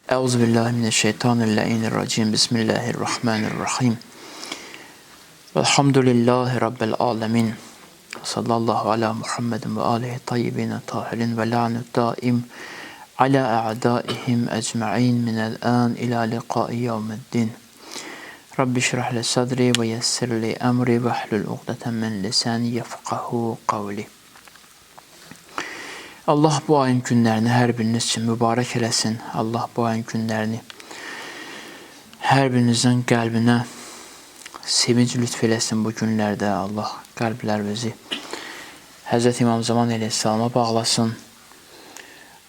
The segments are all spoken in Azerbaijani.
Euzu billahi mineşşeytanirracim. Bismillahirrahmanirrahim. Velhamdülillahi rabbil alamin. Sallallahu ala Muhammedin ve alihi tayyibin tahirin ve lanut daim ala a'daihim ecmaîn minel an ila liqai yevmiddin. Rabbi şrah li sadri ve yessir li emri ve hlul uqdeten min lisani yefqahu qavli. Allah bu ayın günlərini hər biriniz üçün mübarək eləsin. Allah bu ayın günlərini hər birinizin qəlbinə sevinç lütf eləsin bu günlərdə. Allah qəlblərimizi Həzrət İmam Zaman əleyhissalama bağlasın.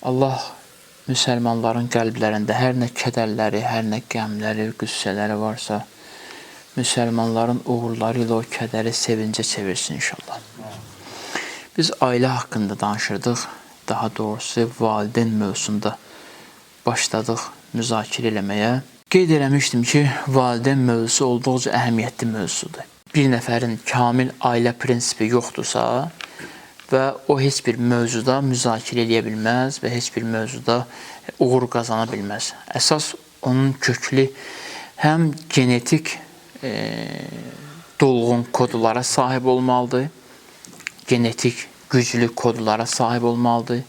Allah müsəlmanların qəlblərində hər nə kədərləri, hər nə qəmləri, qüssələri varsa, müsəlmanların uğurları ilə o kədəri sevincə çevirsin inşallah. Biz ailə haqqında danışırdıq. Daha doğrusu valideyn mövzusunda başladıq müzakirə eləməyə. Qeyd eləmişdim ki, valideyn mövzusu olduqca əhəmiyyətli mövzudur. Bir nəfərin kamil ailə prinsipi yoxdursa və o heç bir mövzuda müzakirə eləyə bilməz və heç bir mövzuda uğur qazana bilməz. Əsas onun köklü həm genetik dolğun kodlara sahib olmalıdır, genetik güclü kodlara sahib olmalıdır.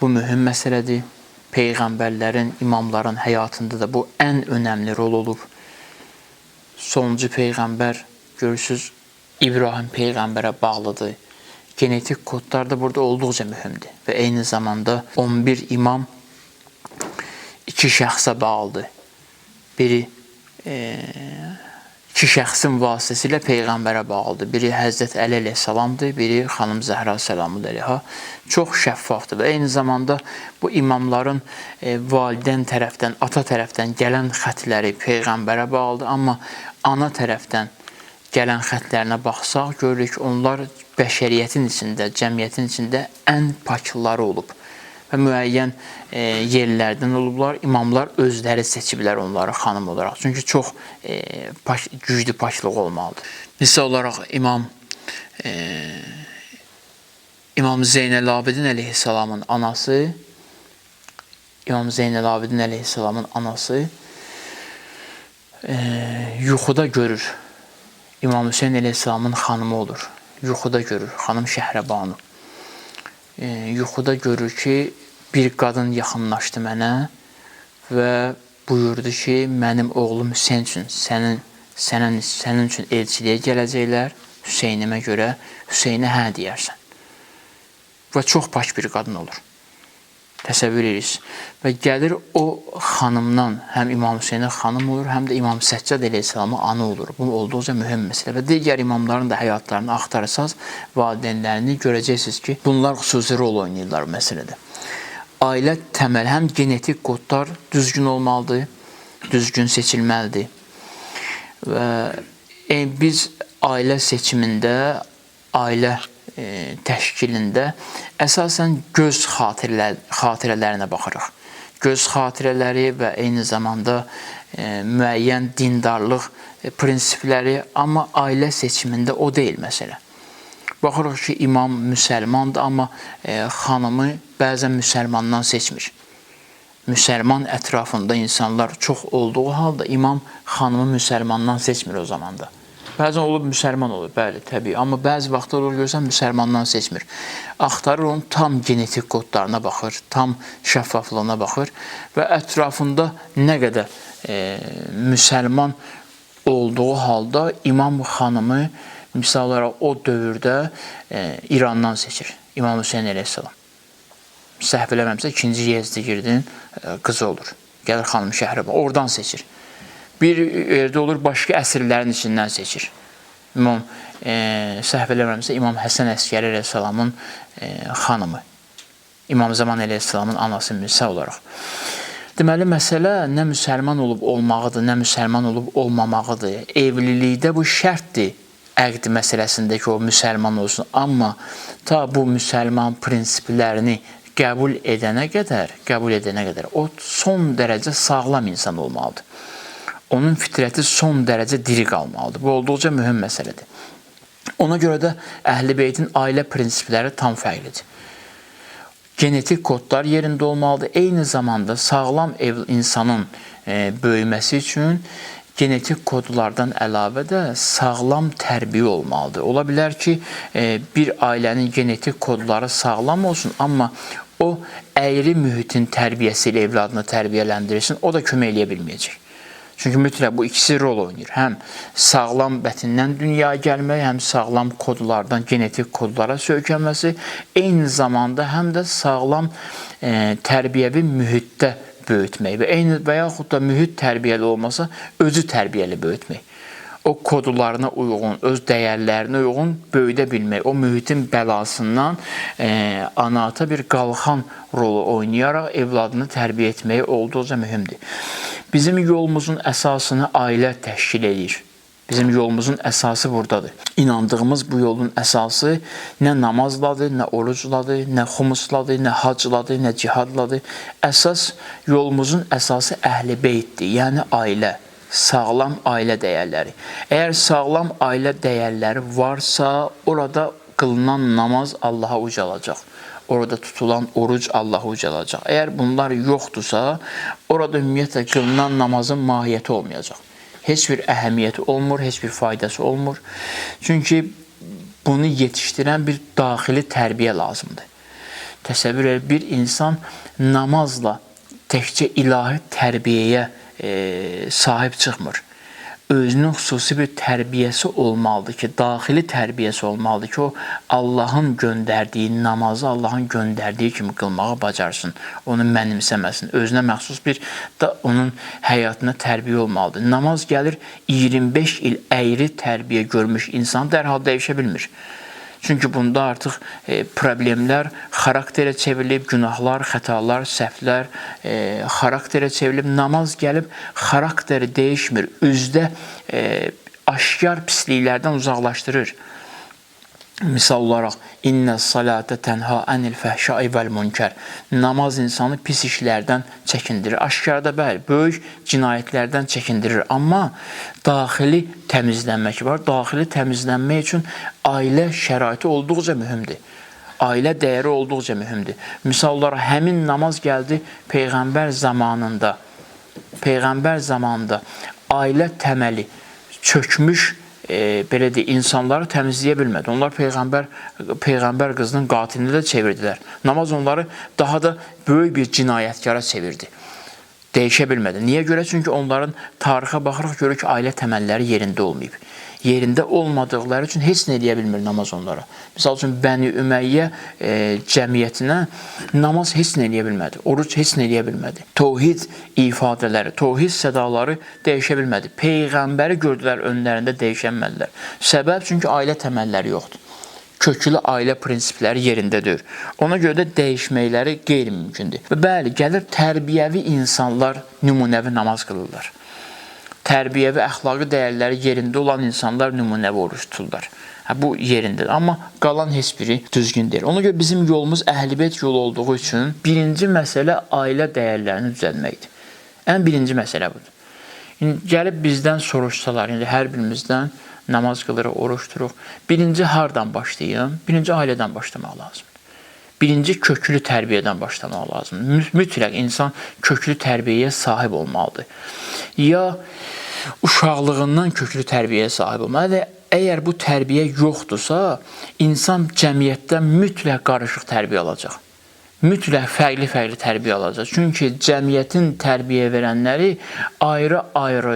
Bu mühüm məsələdir. Peyğəmbərlərin, imamların həyatında da bu ən önəmli rol olub. Sonuncu peyğəmbər görürsüz İbrahim peyğəmbərə bağlıdır. Genetik kodlar da burada olduqca mühümdür və eyni zamanda 11 imam iki şəxsə bağlıdır. Biri iki şəxsin vasitəsilə peyğəmbərə bağlıdır. Biri Həzrət Əli əleyhissalamdır, biri xanım Zəhra səlamı əleyha. Çox şəffafdır və eyni zamanda bu imamların valideyn tərəfdən, ata tərəfdən gələn xətləri peyğəmbərə bağlıdır, amma ana tərəfdən gələn xətlərinə baxsaq, görürük ki, onlar bəşəriyyətin içində, cəmiyyətin içində ən pakları olub və müəyyən yerlərdən olublar. İmamlar özləri seçiblər onları xanım olaraq. Çünki çox güclü paklıq olmalıdır. Misal olaraq İmam Zeynəl Abidin əleyhissalamın anası İmam Zeynəl Abidin əleyhissalamın anası yuxuda görür. İmam Hüseyn əleyhissalamın xanımı olur. Yuxuda görür. Xanım Şəhrəbanu. Yuxuda görür ki, bir qadın yaxınlaşdı mənə və buyurdu ki, mənim oğlum Hüseyn üçün sənin üçün elçiliyə gələcəklər. Hüseynimə görə Hüseynə hə deyərsən. Və çox pak bir qadın olur. Təsəvvür edirsiniz. Və gəlir o xanımdan həm İmam Hüseynə xanım olur, həm də İmam Səccad əleyhissalama ana olur. Bu olduqca mühüm məsələ və digər imamların da həyatlarını axtarsanız, valideynlərini görəcəksiniz ki, bunlar xüsusi rol oynayırlar bu məsələdə. Ailə təməl həm genetik kodlar düzgün olmalıdır, düzgün seçilməlidir. Və biz ailə seçimində, ailə təşkilində əsasən göz xatirələrinə baxırıq. Göz xatirələri və eyni zamanda müəyyən dindarlıq prinsipləri, amma ailə seçimində o deyil məsələ. Baxırıq ki, imam müsəlmandır, amma xanımı bəzən müsəlmandan seçmir. Müsəlman ətrafında insanlar çox olduğu halda imam xanımı müsəlmandan seçmir o zamanda. Bəzən olub müsəlman olur, bəli, təbii. Amma bəzi vaxtlar olur, görürsən, müsəlmandan seçmir. Axtarır, onun tam genetik kodlarına baxır, tam şəffaflığına baxır və ətrafında nə qədər müsəlman olduğu halda imam xanımı misal olaraq o dövrdə İrandan seçir. İmam Hüseyn əleyhissalam. Səhv eləmirəmsə, 2-ci Yezdigirdin qızı olur. Gəlir xanım Şəhrəbanu, oradan seçir. Bir yerdə olur, başqa əsrlərin içindən seçir. İmam, səhv eləmirəmsə, İmam Həsən Əskəri əleyhissalamın xanımı. İmam Zaman əleyhissalamın anası misal olaraq. Deməli, məsələ nə müsəlman olub olmağıdır, nə müsəlman olub olmamağıdır. Evlilikdə bu şərtdir, əqd məsələsində ki, o müsəlman olsun. Amma ta bu müsəlman prinsiplərini qəbul edənə qədər o son dərəcə sağlam insan olmalıdır. Onun fitrəti son dərəcə diri qalmalıdır. Bu olduqca mühüm məsələdir. Ona görə də Əhl-i Beytin ailə prinsipləri tam fərqlidir. Genetik kodlar yerində olmalıdır. Eyni zamanda sağlam insanın böyüməsi üçün genetik kodlardan əlavə də sağlam tərbiyə olmalıdır. Ola bilər ki, bir ailənin genetik kodları sağlam olsun, amma o əyri mühitin tərbiyəsi ilə evladını tərbiyələndirirsin, o da kömək eləyə bilməyəcək. Çünki mütləq bu ikisi rol oynayır. Həm sağlam bətindən dünyaya gəlmək, həm sağlam kodlardan genetik kodlara söykənməsi, eyni zamanda həm də sağlam tərbiyəvi mühitdə böyütmək və eyni və yaxud da mühit tərbiyəli olmasa, özü tərbiyəli böyütmək. O kodlarına uyğun, öz dəyərlərinə uyğun böyüdə bilmək, o mühitin bəlasından ana-ata bir qalxan rolu oynayaraq evladını tərbiyə etməyi olduqca mühümdür. Bizim yolumuzun əsasını ailə təşkil edir. Bizim yolumuzun əsası buradadır. İnandığımız bu yolun əsası nə namazladır, nə orucladır, nə xumusladır, nə hacladır, nə cihadladır. Əsas yolumuzun əsası əhl-i beytdir, yəni ailə, sağlam ailə dəyərləri. Əgər sağlam ailə dəyərləri varsa, orada qılınan namaz Allaha ucalacaq. Orada tutulan oruc Allaha ucalacaq. Əgər bunlar yoxdursa, orada ümumiyyətlə qılınan namazın mahiyyəti olmayacaq. Heç bir əhəmiyyəti olmur, heç bir faydası olmur. Çünki bunu yetişdirən bir daxili tərbiyə lazımdır. Təsəvvür et, bir insan namazla təkcə ilahi tərbiyəyə sahib çıxmır. Özünün xüsusi bir tərbiyəsi olmalıdır ki, daxili tərbiyəsi olmalıdır ki, o Allahın göndərdiyi namazı Allahın göndərdiyi kimi qılmağı bacarsın, onu mənimsəməsin, özünə məxsus bir da onun həyatına tərbiyə olmalıdır. Namaz gəlir 25 il əyri tərbiyə görmüş insan dərhal dəyişə bilmir. Çünki bunda artıq problemlər xarakterə çevrilib, günahlar, xətalar, səhvlər xarakterə çevrilib. Namaz gəlib xarakteri dəyişmir, üzdə aşkar pisliklərdən uzaqlaşdırır. Misal olaraq, İnnə salətə tənha ənil fəhşai vəl münkər. Namaz insanı pis işlərdən çəkindirir. Aşkarda bəli, böyük cinayətlərdən çəkindirir. Amma daxili təmizlənmək var. Daxili təmizlənmək üçün ailə şəraiti olduqca mühümdür. Ailə dəyəri olduqca mühümdür. Misal olaraq, həmin namaz gəldi Peyğəmbər zamanında. Peyğəmbər zamanında ailə təməli çökmüş, belə deyək, insanları təmizləyə bilmədi. Onlar peyğəmbər qızının qatilini də çevirdilər. Namaz onları daha da böyük bir cinayətkara çevirdi. Dəyişə bilmədi. Niyə görə? Çünki onların tarixə baxırıq, görürük ki, ailə təməlləri yerində olmayıb. Yerində olmadıqları üçün heç nə eləyə bilmir namaz onlara. Misal üçün, Bəni Üməyyə cəmiyyətinə namaz heç nə eləyə bilmədi. Oruc heç nə eləyə bilmədi. Tohid ifadələri, tohid sədaları dəyişə bilmədi. Peyğəmbəri gördülər önlərində, dəyişənmədilər. Səbəb çünki ailə təməlləri yoxdur. Köklü ailə prinsipləri yerində deyil. Ona görə də dəyişməkləri qeyri-mümkündür. Və bəli, gəlir tərbiyəvi insanlar nümunəvi namaz qılırlar. Tərbiyəvi, əxlaqi dəyərləri yerində olan insanlar nümunəvi oruc tuturlar. Bu yerindədir. Amma qalan heç biri düzgün deyil. Ona görə bizim yolumuz Əhl-i Beyt yolu olduğu üçün birinci məsələ ailə dəyərlərini düzəltməkdir. Ən birinci məsələ budur. İndi gəlib bizdən soruşsalar, indi hər birimizdən namaz qılırıq, oruc tuturuq. Birinci hardan başlayım? Birinci ailədən başlamaq lazımdır. Birinci köklü tərbiyədən başlamaq lazımdır. Mütləq insan köklü tərbiyəyə sahib olmalıdır. Ya uşaqlığından köklü tərbiyəyə sahib olmalıdır. Əgər bu tərbiyə yoxdursa, insan cəmiyyətdə mütləq qarışıq tərbiyə alacaq. Mütləq fərqli-fərqli tərbiyə alacaq. Çünki cəmiyyətin tərbiyə verənləri ayrı-ayrı,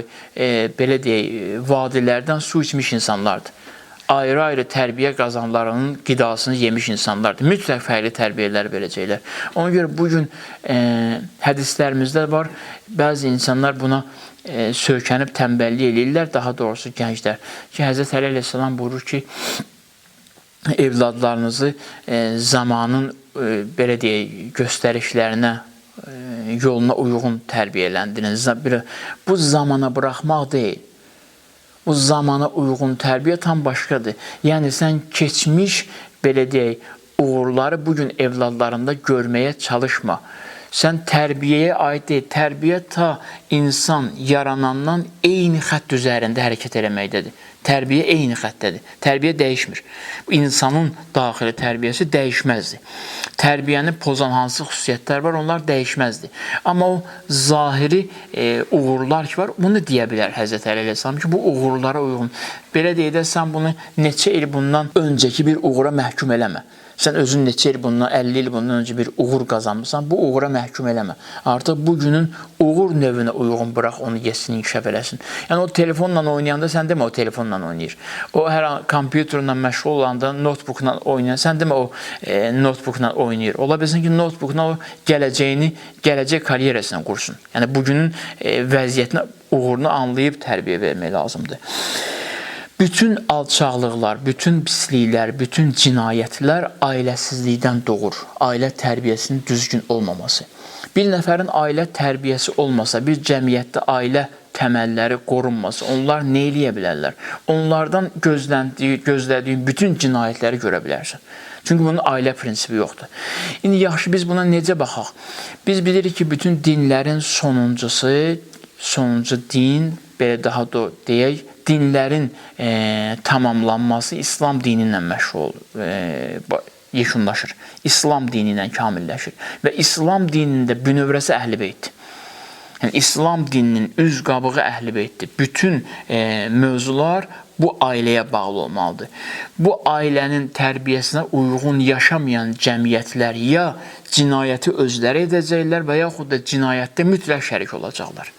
belə deyək, vadilərdən su içmiş insanlardır. Ayrı-ayrı tərbiyə qazanlarının qidasını yemiş insanlardır. Mütləq fərqli tərbiyələr verəcəklər. Ona görə bugün hədislərimizdə var, bəzi insanlar buna söykənib tənbəllik eləyirlər, daha doğrusu gənclər. Ki, Həzrət Əli əleyhissalam buyurur ki, evladlarınızı zamanın belə deyək, göstərişlərinə, yoluna uyğun tərbiyələndirin. Bu zamana buraxmaq deyil. Bu zamana uyğun tərbiyə tam başqadır. Yəni sən keçmiş, belə deyək, uğurları bugün evladlarında görməyə çalışma. Sən tərbiyəyə aid deyil. Tərbiyə ta insan yaranandan eyni xətt üzərində hərəkət eləməkdədir. Tərbiyə eyni xəttədir. Tərbiyə dəyişmir. İnsanın daxili tərbiyəsi dəyişməzdi. Tərbiyəni pozan hansı xüsusiyyətlər var, onlar dəyişməzdi. Amma o zahiri uğurlar ki var, bunu deyə bilər Həzrət Əli əleyhissalam ki, bu uğurlara uyğun. Belə deyək də, sən bunu neçə il bundan öncəki bir uğura məhkum eləmə. Sən özün neçə il bundan, 50 il bundan öncə bir uğur qazanmısan, bu uğura məhkum eləmə. Artıq bugünün uğur növünə uyğun bıraq, onu yesin, inkişaf eləsin. Yəni o telefonla oynayanda sən demə o telefonla oynayır. O hər an kompüterlə məşğul olanda notebookla oynayan, sən demə o notebookla oynayır. Ola bilsin ki, notebookla o gələcəyini, gələcək karyerasını qursun. Yəni bugünün vəziyyətinə, uğurunu anlayıb tərbiyə vermək lazımdır. Bütün alçaqlıqlar, bütün pisliklər, bütün cinayətlər ailəsizlikdən doğur. Ailə tərbiyəsinin düzgün olmaması. Bir nəfərin ailə tərbiyəsi olmasa, bir cəmiyyətdə ailə təməlləri qorunmasa, onlar nə eləyə bilərlər? Onlardan gözlədiyin bütün cinayətləri görə bilərsən. Çünki bunun ailə prinsipi yoxdur. İndi yaxşı, biz buna necə baxaq? Biz bilirik ki, bütün dinlərin sonuncusu, sonuncu din, belə daha da deyək, dinlərin tamamlanması İslam dini ilə məşğul yekunlaşır. İslam dini ilə kamilləşir. Və İslam dinində bünövrəsi Əhl-i Beytdir. Yəni İslam dininin üz qabığı Əhl-i Beytdir. Bütün mövzular bu ailəyə bağlı olmalıdır. Bu ailənin tərbiyəsinə uyğun yaşamayan cəmiyyətlər ya cinayəti özləri edəcəklər və yaxud da cinayətdə mütləq şərik olacaqlar.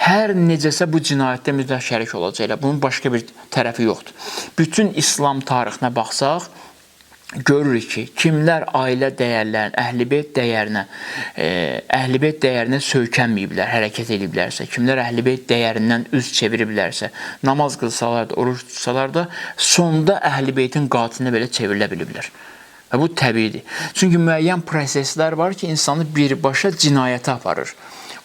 Hər necəsə bu cinayətdə mütləq şərik olacaqlar. Bunun başqa bir tərəfi yoxdur. Bütün İslam tarixinə baxsaq, görürük ki, kimlər ailə dəyərlərinə, Əhl-i Beyt dəyərinə, Əhl-i Beyt dəyərinə söykənməyiblər, hərəkət ediblərsə, kimlər Əhl-i Beyt dəyərindən üz çeviriblərsə, namaz qılsalar da, oruc tutsalar da, sonda Əhl-i Beytin qatilinə belə çevrilə biliblər. Və bu təbiidir. Çünki müəyyən proseslər var ki, insanı birbaşa cinayətə aparır.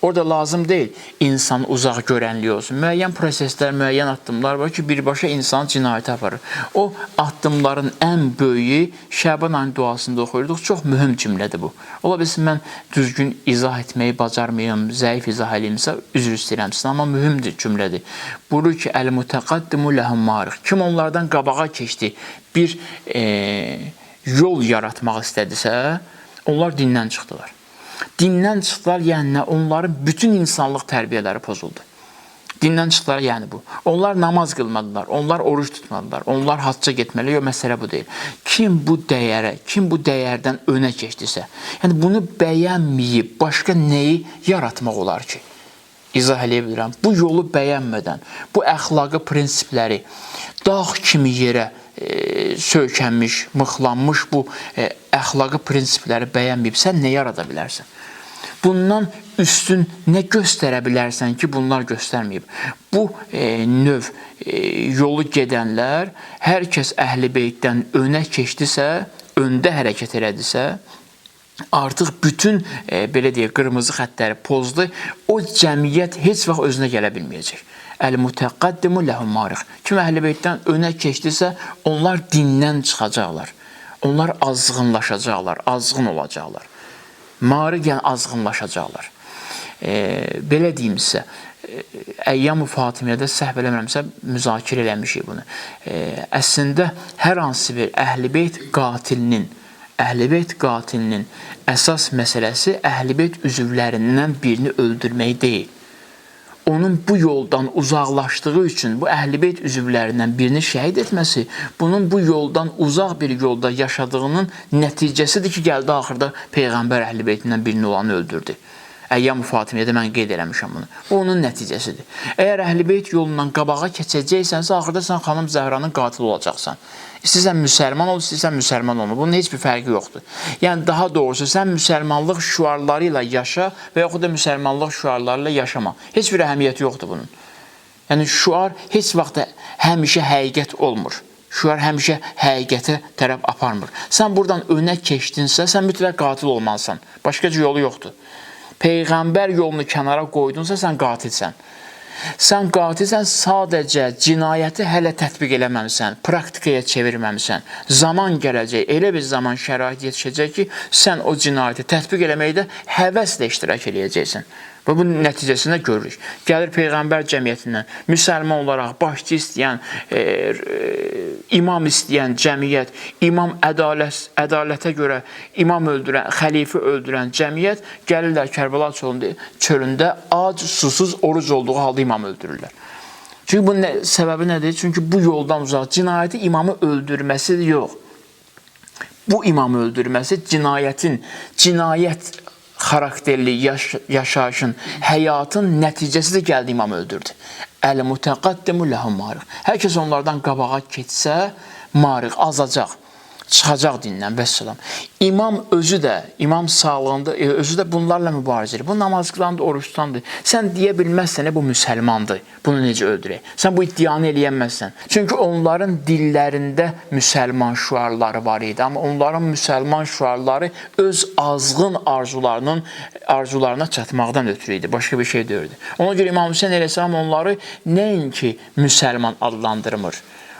Orada lazım deyil insan uzaq görənliyi olsun. Müəyyən proseslər, müəyyən addımlar var ki, birbaşa insanı cinayətə aparır. O addımların ən böyüyü Şəban ayının duasında oxuyurduq. Çox mühüm cümlədir bu. Ola bilsin mən düzgün izah etməyi bacarmayım, zəif izah eləyimsə üzr istəyirəm sizdən, amma mühümdür cümlədir. Buyurur ki, əl-mütəqaddimu ləhum mariq. Kim onlardan qabağa keçdi, bir yol yaratmaq istədisə, onlar dindən çıxdılar. Dindən çıxdılar, yəni nə? Onların bütün insanlıq tərbiyələri pozuldu. Dindən çıxdılar, yəni bu. Onlar namaz qılmadılar, onlar oruc tutmadılar, onlar hacca getməli, yox, məsələ bu deyil. Kim bu dəyərə, kim bu dəyərdən önə keçdisə, yəni bunu bəyənməyib başqa nəyi yaratmaq olar ki? İzah eləyə bilirəm. Bu yolu bəyənmədən, bu əxlaqi prinsipləri dağ kimi yerə söykənmiş, mıxlanmış bu əxlaqi prinsipləri bəyənməyib, sən nə yarada bilərsən? Bundan üstün nə göstərə bilərsən ki, bunlar göstərməyib? Bu növ yolu gedənlər, hər kəs Əhl-i Beytdən önə keçdisə, öndə hərəkət elədisə, artıq bütün belə deyək, qırmızı xəttləri pozdu, o cəmiyyət heç vaxt özünə gələ bilməyəcək. Əl-mütəqaddimu ləhum mariq. Kim Əhl-i Beytdən önə keçdisə, onlar dindən çıxacaqlar. Onlar azğınlaşacaqlar, azğın olacaqlar. Mariq yəni azğınlaşacaqlar. Belə deyim sizə, Əyyam-ı Fatimiyyədə səhv eləmirəmsə müzakirə eləmişik bunu. Əslində hər hansı bir Əhl-i Beyt qatilinin, Əhl-i Beyt qatilinin əsas məsələsi Əhl-i Beyt üzvlərindən birini öldürmək deyil. Onun bu yoldan uzaqlaşdığı üçün bu Əhl-i Beyt üzvlərindən birini şəhid etməsi, bunun bu yoldan uzaq bir yolda yaşadığının nəticəsidir ki, gəldi axırda Peyğəmbər Əhl-i Beytindən birini olanı öldürdü. Əyyam-ı Fatimiyyədə mən qeyd eləmişəm bunu. Bu onun nəticəsidir. Əgər Əhl-i Beyt yolundan qabağa keçəcəksənsə, axırda sən xanım Zəhranın qatili olacaqsan. İstəyirsən müsəlman ol, istəyirsən müsəlman olma. Bunun heç bir fərqi yoxdur. Yəni daha doğrusu sən müsəlmanlıq şüarları ilə yaşa və yaxud da müsəlmanlıq şüarları ilə yaşama. Heç bir əhəmiyyəti yoxdur bunun. Yəni şüar heç vaxt həmişə həqiqət olmur. Şüar həmişə həqiqətə tərəf aparmır. Sən buradan önə keçdinsə, sən mütləq qatil olmalısan. Başqa cür yolu yoxdur. Peyğəmbər yolunu kənara qoydunsa, sən qatilsən. Sən qatilsən, sadəcə cinayəti hələ tətbiq eləməmisən, praktikaya çevirməmisən. Zaman gələcək, elə bir zaman şərait yetişəcək ki, sən o cinayəti tətbiq eləməkdə həvəslə iştirak eləyəcəksən. Və bunun nəticəsində görürük. Gəlir Peyğəmbər cəmiyyətindən müsəlman olaraq başçı istəyən, imam istəyən cəmiyyət, imam ədalətə görə imam öldürən, xəlifə öldürən cəmiyyət gəlirlər Kərbəla çölündə ac, susuz, oruc olduğu halda imam öldürürlər. Çünki bunun səbəbi nədir? Çünki bu yoldan uzaq cinayəti imamı öldürməsi yox. Bu imamı öldürməsi cinayət xarakterli yaşayışın, həyatın nəticəsi də gəldi imam öldürdü. Əl-mütəqaddimu ləhum mariq. Hər kəs onlardan qabağa keçsə, mariq, azacaq, çıxacaq dindən, vəssalam. İmam özü də, imam sağlığında, özü də bunlarla mübarizə edir. Bu namaz qılandır, oruç tutandır. Sən deyə bilməzsən, bu müsəlmandır, bunu necə öldürək? Sən bu iddianı eləyəməzsən. Çünki onların dillərində müsəlman şüarları var idi. Amma onların müsəlman şüarları öz azğın arzularına çatmaqdan ötürü idi. Başqa bir şey deyildi. Ona görə İmam Hüseyn əleyhissalam onları nəinki müsəlman adlandırmır.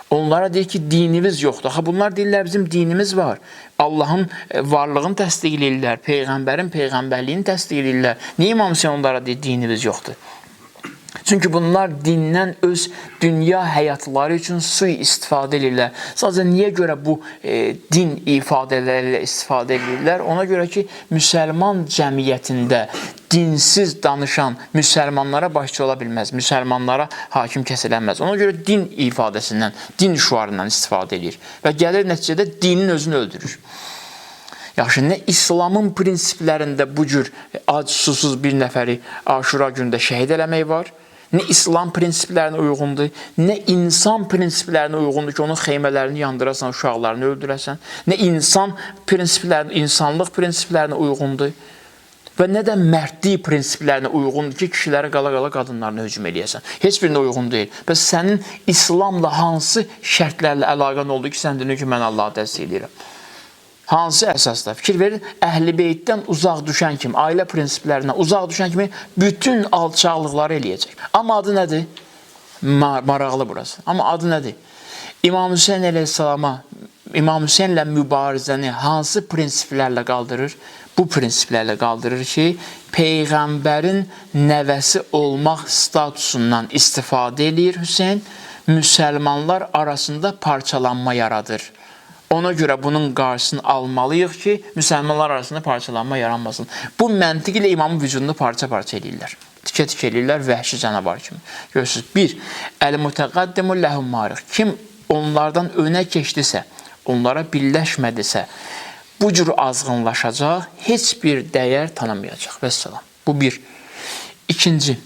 Onlara deyir ki, dinimiz yoxdur. Ha, bunlar deyirlər, bizim dinimiz var. Allahın varlığını təsdiq edirlər, Peyğəmbərin peyğəmbərliyini təsdiq edirlər. Niyə İmam Hüseyn onlara deyir, dinimiz yoxdur? Çünki bunlar dindən öz dünya həyatları üçün sui-istifadə edirlər. Sadəcə niyə görə bu din ifadələri ilə istifadə edirlər? Ona görə ki, müsəlman cəmiyyətində dinsiz danışan müsəlmanlara başçı ola bilməz, müsəlmanlara hakim kəsilənməz. Ona görə din ifadəsindən, din şüarından istifadə edir və gəlir nəticədə dinin özünü öldürür. Yaxşı, nə İslamın prinsiplərində bu cür ac, susuz bir nəfəri Aşura günündə şəhid eləmək var, nə İslam prinsiplərinə uyğundur, nə insan prinsiplərinə uyğundur ki, onun xeymələrini yandırasan, uşaqlarını öldürəsən, nə insan prinsiplərinə, insanlıq prinsiplərinə uyğundur və nə də mərdlik prinsiplərinə uyğundur ki, kişilərə qala-qala qadınlarına hücum eləyəsən. Heç birinə uyğun deyil. Bəs sənin İslamla hansı şərtlərlə əlaqən oldu ki, sən dedin ki, mən Allahı təsdiq edirəm? Hansı əsasda? Fikir verin, Əhl-i Beytdən uzaq düşən kimi, ailə prinsiplərindən uzaq düşən kimi bütün alçaqlıqları eləyəcək. Amma adı nədir? Maraqlı burası. Amma adı nədir? İmam Hüseyn əleyhissalama, İmam Hüseynlə mübarizəni hansı prinsiplərlə qaldırır? Bu prinsiplərlə qaldırır ki, Peyğəmbərin nəvəsi olmaq statusundan istifadə eləyir Hüseyn, müsəlmanlar arasında parçalanma yaradır. Ona görə bunun qarşısını almalıyıq ki, müsəlmanlar arasında parçalanma yaranmasın. Bu məntiq ilə imamın vücudunu parça-parça eləyirlər. Tikə-tikə eləyirlər vəhşi canavar kimi. Görürsünüz, bir, əl-mütəqaddimu ləhum mariq. Kim onlardan önə keçdisə, onlara birləşmədisə, bu cür azğınlaşacaq, heç bir dəyər tanımayacaq. Vəssalam. Bu bir. İkinci,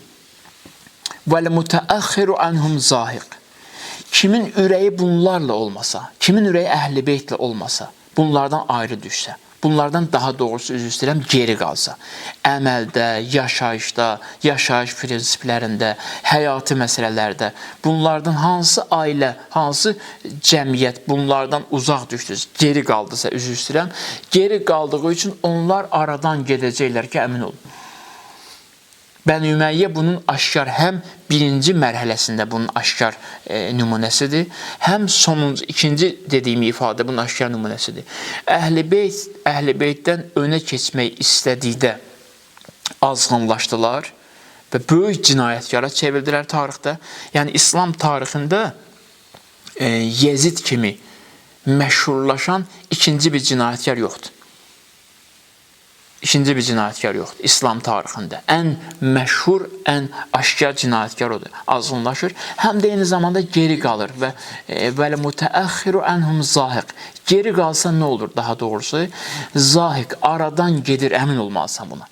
vəl-mütəəxxiru anhum zahiq. Kimin ürəyi bunlarla olmasa, kimin ürəyi Əhl-i Beytlə olmasa, bunlardan ayrı düşsə, bunlardan daha doğrusu üzr istəyirəm, geri qalsa, əməldə, yaşayışda, yaşayış prinsiplərində, həyati məsələlərdə, bunlardan hansı ailə, hansı cəmiyyət bunlardan uzaq düşdü, geri qaldısa, üzr istəyirəm, geri qaldığı üçün onlar aradan gedəcəklər ki, əmin olun. Bəni Üməyyə bunun aşkar həm birinci mərhələsində bunun aşkar nümunəsidir, həm sonuncu, ikinci dediyim ifadə bunun aşkar nümunəsidir. Əhl-i Beyt, Əhl-i Beytdən önə keçmək istədikdə azğınlaşdılar və böyük cinayətkara çevrildilər tarixdə. Yəni İslam tarixində Yezid kimi məşhurlaşan ikinci bir cinayətkar yoxdur. İkinci bir cinayətkar yoxdur İslam tarixində. Ən məşhur, ən aşkar cinayətkar odur. Azğınlaşır. Həm də eyni zamanda geri qalır və vəl mütəəxxiru anhum zahiq. Geri qalsa nə olur daha doğrusu? Zahiq aradan gedir, əmin olmalısan buna.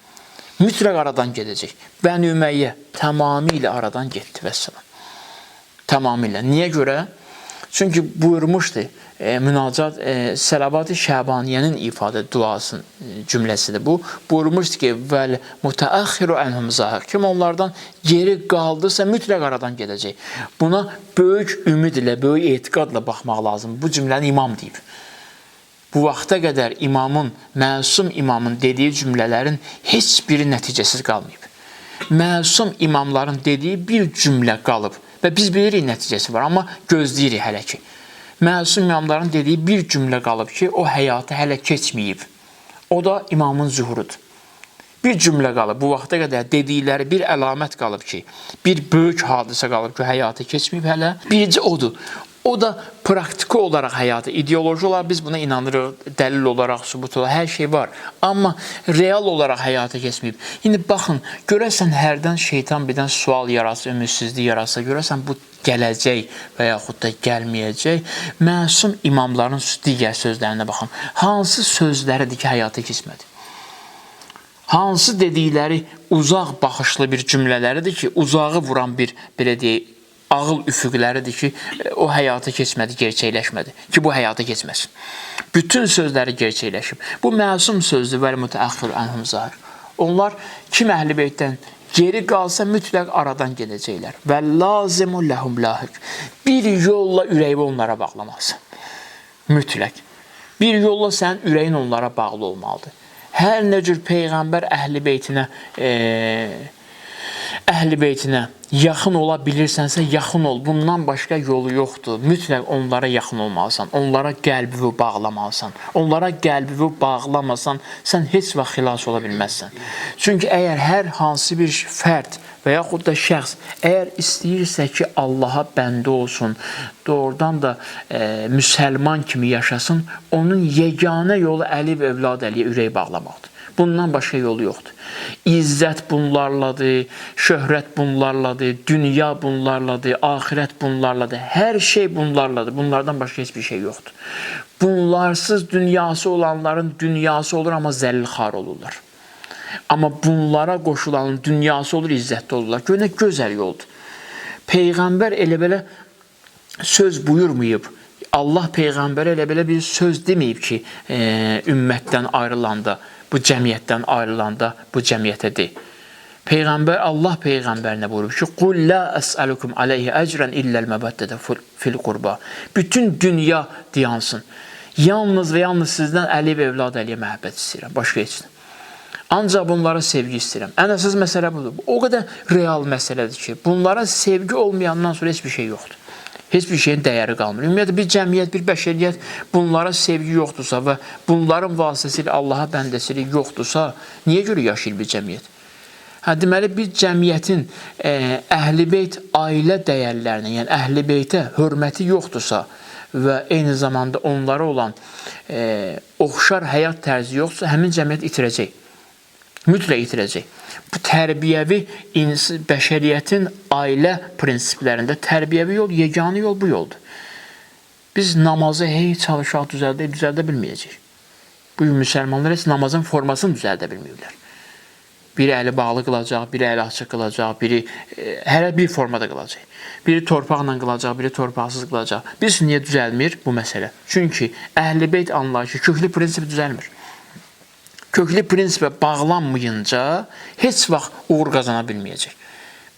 Mütləq aradan gedəcək. Bəni Üməyyə tamamilə aradan getdi vəssalam. Tamamilə. Niyə görə? Çünki buyurmuşdu münacat Səlavat-ı Şəbaniyənin ifadə duasının cümləsidir bu. Buyurmuşdu ki, vəl mütəəxxiru anhum zahiq. Kim onlardan geri qaldısa mütləq aradan gedəcək. Buna böyük ümid ilə, böyük etiqadla baxmaq lazım. Bu cümləni imam deyib. Bu vaxta qədər imamın, məsum imamın dediyi cümlələrin heç biri nəticəsiz qalmayıb. Məsum imamların dediyi bir cümlə qalıb və biz bilirik nəticəsi var, amma gözləyirik hələ ki. Məsum imamların dediyi bir cümlə qalıb ki, o həyata hələ keçməyib. O da imamın zühurudur. Bir cümlə qalıb, bu vaxta qədər dedikləri bir əlamət qalıb ki, bir böyük hadisə qalıb ki, həyata keçməyib hələ. Bircə odur. O da praktiki olaraq həyata, ideoloji olaraq biz buna inanırıq, dəlil olaraq, sübut olaraq, hər şey var. Amma real olaraq həyata keçməyib. İndi baxın, görəsən hərdən şeytan birdən sual yaratsa, ümidsizlik yaratsa, görəsən bu gələcək və yaxud da gəlməyəcək. Məsum imamların digər sözlərinə baxın. Hansı sözləridir ki, həyata keçmədi? Hansı dedikləri uzaq baxışlı bir cümlələridir ki, uzağı vuran bir, belə deyək, ağıl üfüqləridir ki, o həyata keçmədi, gerçəkləşmədi. Ki, bu həyata keçməsin. Bütün sözləri gerçəkləşib. Bu məsum sözdür, vəl mütəəxxir ənhum zahir. Onlar kim əhl-i beytdən geri qalsa mütləq aradan gedəcəklər. Və lazimu ləhum lahiq. Bir yolla ürəyi onlara bağlamalısan. Mütləq. Bir yolla sənin ürəyin onlara bağlı olmalıdır. Hər nə cür peyğəmbər əhl-i beytinə yaxın ola bilirsənsə, yaxın ol. Bundan başqa yolu yoxdur. Mütləq onlara yaxın olmalısan. Onlara qəlbini bağlamalısan. Onlara qəlbini bağlamasan, sən heç vaxt xilas ola bilməzsən. Çünki əgər hər hansı bir fərd və yaxud da şəxs əgər istəyirsə ki, Allaha bəndə olsun, doğrudan da müsəlman kimi yaşasın, onun yeganə yolu Əli və övlad Əliyə ürək bağlamaqdır. Bundan başqa yolu yoxdur. İzzət bunlarladır, şöhrət bunlarladır, dünya bunlarladır, axirət bunlarladır. Hər şey bunlarladır. Bunlardan başqa heç bir şey yoxdur. Bunlarsız dünyası olanların dünyası olur, amma zəlil-xar olurlar. Amma bunlara qoşulanın dünyası olur, izzətli olurlar. Gör nə gözəl yoldur. Peyğəmbər elə belə söz buyurmayıb. Allah peyğəmbərə elə belə bir söz deməyib ki, ümmətdən ayrılanda, bu cəmiyyətdən ayrılanda bu cəmiyyətə de. Peyğəmbər Allah peyğəmbərinə buyurub ki, "Qul la əsəlukum aleyhi ecren illəl məbəddətə fil qurba." Bütün dünya dayansın. Yalnız və yalnız sizdən Əli və övlad Əliyə məhəbbət istəyirəm, başqa heç nə. Ancaq bunlara sevgi istəyirəm. Ən əsas məsələ budur. O qədər real məsələdir ki, bunlara sevgi olmayandan sonra heç bir şey yoxdur. Heç bir şeyin dəyəri qalmır. Ümumiyyətlə bir cəmiyyət, bir bəşəriyyət bunlara sevgi yoxdursa və bunların vasitəsilə Allaha bəndəsilik yoxdursa, niyə görə yaşayır bir cəmiyyət? Hə, deməli bir cəmiyyətin əhl-i beyt ailə dəyərlərinə, yəni əhl-i beytə hörməti yoxdursa və eyni zamanda onlara olan oxşar həyat tərzi yoxdursa, həmin cəmiyyət itirəcək. Mütləq itirəcək. Bu tərbiyəvi bəşəriyyətin ailə prinsiplərində tərbiyəvi yol, yeganə yol bu yoldur. Biz namazı hey çalışaq düzəldə bilməyəcəyik. Bu gün müsəlmanlar heç namazın formasını düzəldə bilməyiblər. Biri əli bağlı qılacaq, biri əli açıq qılacaq, biri hələ bir formada qılacaq. Biri torpaqla qılacaq, biri torpaqsız qılacaq. Biz niyə düzəlmir bu məsələ? Çünki əhl-i beyt anlayışı, köklü prinsip düzəlmir. Köklü prinsipə bağlanmayınca heç vaxt uğur qazana bilməyəcək.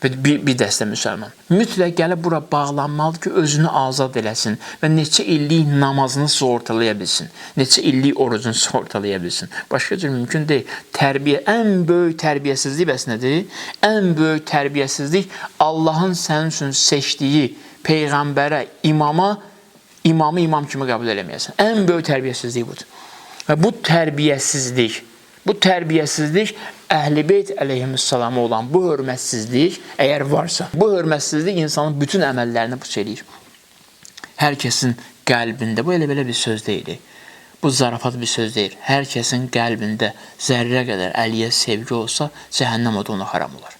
Bir dəstə müsəlman. Mütləq gəlib bura bağlanmalıdır ki, özünü azad eləsin və neçə illik namazını sığortalaya bilsin. Neçə illik orucunu sığortalaya bilsin. Başqa cür mümkün deyil. Tərbiyə, ən böyük tərbiyəsizlik bəs nədir? Ən böyük tərbiyəsizlik Allahın sənin üçün seçdiyi peyğəmbərə, imama, imamı imam kimi qəbul eləməyəsən. Ən böyük tərbiyəsizlik budur. Və bu tərbiyəsizlik Əhl-i Beyt əleyhissalama olan bu hörmətsizlik, əgər varsa, bu hörmətsizlik insanın bütün əməllərini puç eləyir. Hər kəsin qəlbində, bu elə belə bir söz deyil, bu zarafat bir söz deyil. Hər kəsin qəlbində zərrə qədər Əliyə sevgi olsa, cəhənnəm odu ona haram olar.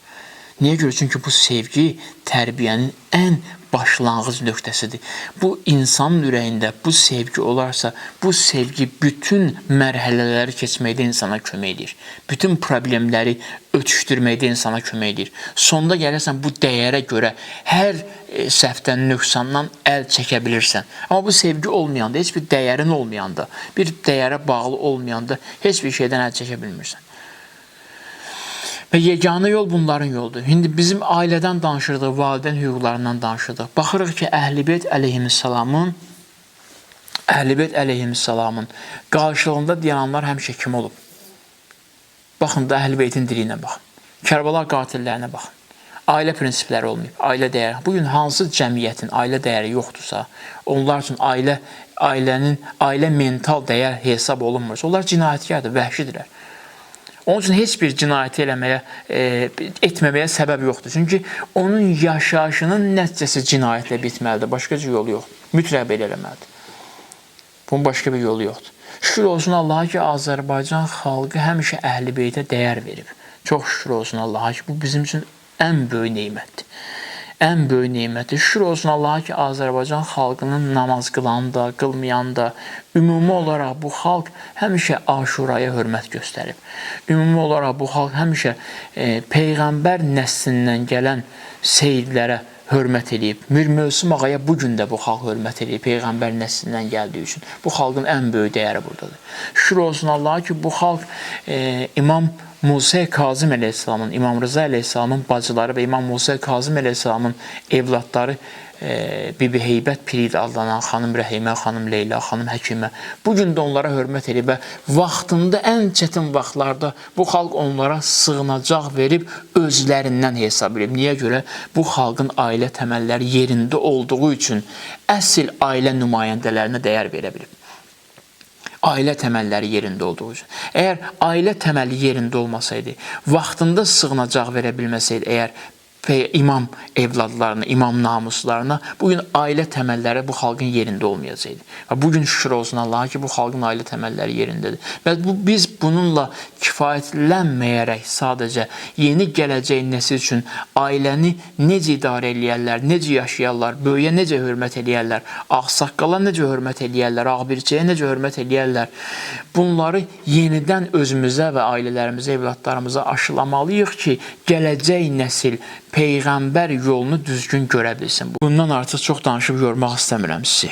Niyə görə? Çünki bu sevgi tərbiyənin ən başlanğıc nöqtəsidir. Bu insanın ürəyində bu sevgi olarsa, bu sevgi bütün mərhələləri keçməkdə insana kömək edir. Bütün problemləri ötüşdürməkdə insana kömək edir. Sonda gəlirsən bu dəyərə görə hər səhvdən, nöqsandan əl çəkə bilirsən. Amma bu sevgi olmayanda, heç bir dəyərin olmayanda, bir dəyərə bağlı olmayanda heç bir şeydən əl çəkə bilmirsən. Və yeganə yol bunların yoludur. İndi bizim ailədən danışırdıq, valideyn hüquqlarından danışırdıq. Baxırıq ki, Əhl-i Beyt əleyhissalamın qarşılığında dayananlar həmişə kim olub? Baxın da Əhl-i Beytin dili ilə baxın. Kərbəla qatillərinə baxın. Ailə prinsipləri olmayıb, ailə dəyəri. Bugün hansı cəmiyyətin ailə dəyəri yoxdursa, onlar üçün ailə mental dəyər hesab olunmursa, onlar cinayətkardır, vəhşidirlər. Onun üçün heç bir cinayəti eləməyə, etməməyə səbəb yoxdur. Çünki onun yaşayışının nəticəsi cinayətlə bitməlidir. Başqa cür yolu yoxdur. Mütləq belə eləməlidir. Bunun başqa bir yolu yoxdur. Şükür olsun Allaha ki, Azərbaycan xalqı həmişə Əhl-i Beytə dəyər verib. Çox şükür olsun Allaha ki, bu bizim üçün ən böyük nemətdir. Ən böyük nemətdir. Şükür olsun Allaha ki, Azərbaycan xalqının namaz qılan da, qılmayan da, ümumi olaraq bu xalq həmişə Aşuraya hörmət göstərib. Ümumi olaraq bu xalq həmişə Peyğəmbər nəslindən gələn seyidlərə hörmət eləyib. Mir Mövsüm ağaya bu gün də bu xalq hörmət eləyib Peyğəmbər nəslindən gəldiyi üçün. Bu xalqın ən böyük dəyəri buradadır. Şükür olsun Allaha ki, bu xalq İmam Musa Kazım əleyhissalamın, İmam Rıza əleyhissalamın bacıları və İmam Musa Kazım əleyhissalamın evladları Bibi Heybət Pirid adlanan xanım Rəhimə, xanım Leyla, xanım Həkimə bu gün də onlara hörmət eləyib və vaxtında ən çətin vaxtlarda bu xalq onlara sığınacaq verib özlərindən hesab edib. Niyə görə? Bu xalqın ailə təməlləri yerində olduğu üçün əsl ailə nümayəndələrinə dəyər verə bilib. Ailə təməlləri yerində olduğu üçün. Əgər ailə təməli yerində olmasaydı, vaxtında sığınacaq verə bilməsəydi, əgər imam evladlarına, imam namuslarına bugün ailə təməlləri bu xalqın yerində olmayacaqdı. Və bugün şükür olsun Allaha ki, bu xalqın ailə təməlləri yerindədir. Və biz bununla kifayətlənməyərək sadəcə yeni gələcək nəsil üçün ailəni necə idarə eləyərlər, necə yaşayarlar, böyüyə necə hörmət eləyərlər, ağsaqqala necə hörmət eləyərlər, ağbirçəyə necə hörmət eləyərlər, bunları yenidən özümüzə və ailələrimizə, evladlarımıza aşılamalıyıq ki, gələcək nəsil Peyğəmbər yolunu düzgün görə bilsin. Bundan artıq çox danışıb yormaq istəmirəm sizi.